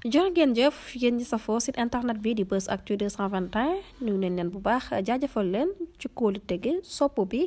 jërë ngeen jëf yéen ñi safoo site internet bi di Buzz Actu 221 nuyu nañ leen bu baax jaajëfal leen ci kóolu tege sopp bi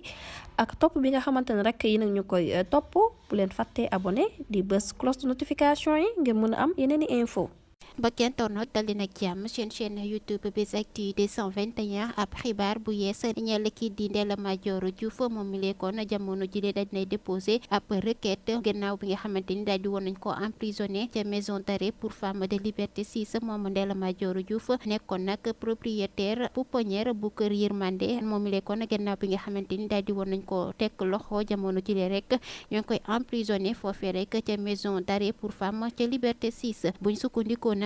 ak topp bi nga xamante ne rek yi nag ñu koy topp bu leen fàttee abonné di bës cloche de notification yi ngir mën a am yeneen i info mbokk internet dal leen ak jàmm seen chaîne YouTube Buzz Actu 221 ab xibaar bu yees ñeel kii di Ndella Madior Diouf moom mi lekkoon jamono jile daal dinay déposé ab requête gannaaw bi nga xamante ni daal di woon nañ ko emprisonné ca maison d'arrêt pour femmes de Liberté 6 moom Ndella Madior Diouf nekkoon nag propriétaire pouponnière bu kër Yërmande moom mi lekkoon gannaaw bi nga xamante ni daal di woon nañ ko teg loxo jamono jile rek ñoo ngi koy emprisonné foofee rek ca maison d'arrêt pour femmes ca Liberté 6 buñ sukkandikoo nag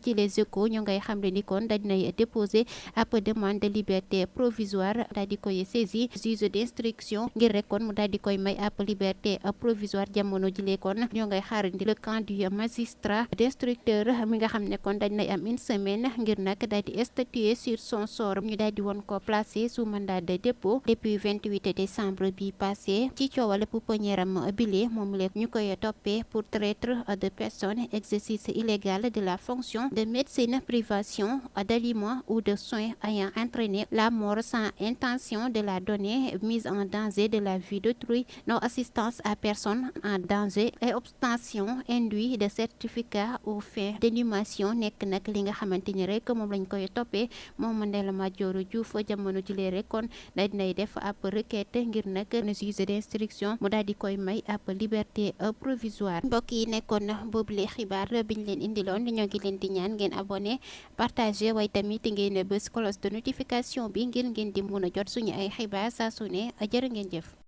ci les échos ñu ngay xam le ni kon daal dinay déposé ab demande de liberté provisoire daal di koy saisi juge d'instruction ngir rek kon mu daal di koy may ab liberté provisoire jamono jile kon ñoo ngay xaarandi le camp du magistrat d'instructeur mi nga xam ne kon daal dinay am une semaine ngir nag daal di statuer sur son sort ñu daal di woon ko placé sous mandat de dépôt depuis 28 décembre bi passé ci coowal pouponnière am bile moom la ñu koy toppee pour traître de personne exercice illégal de la fonction de médecine, privation d'aliments ou de soins ayant entraîné la mort sans intention de la donner, mise en danger de la vie d'autrui, non assistance à personne en danger et obtention indue de certificat aux fins d'inhumation nekk nag li nga xamante ni rek moom lañ koy toppee moom Ndella Madior Diouf jamono jile rek kon daal dinay def ab requête ngir nag juge d'instruction mu daal di koy may ab liberté provisoire mbokk yi nekkoon na boobule xibaar biñ leen indiloon ñoo ngi leen di ñaan ngeen abonné partagé waaye tamit ngeen bës cloche de notification bi ngir ngeen di mën a jot suñu ay xibaar saa su ne jërë ngeen jëf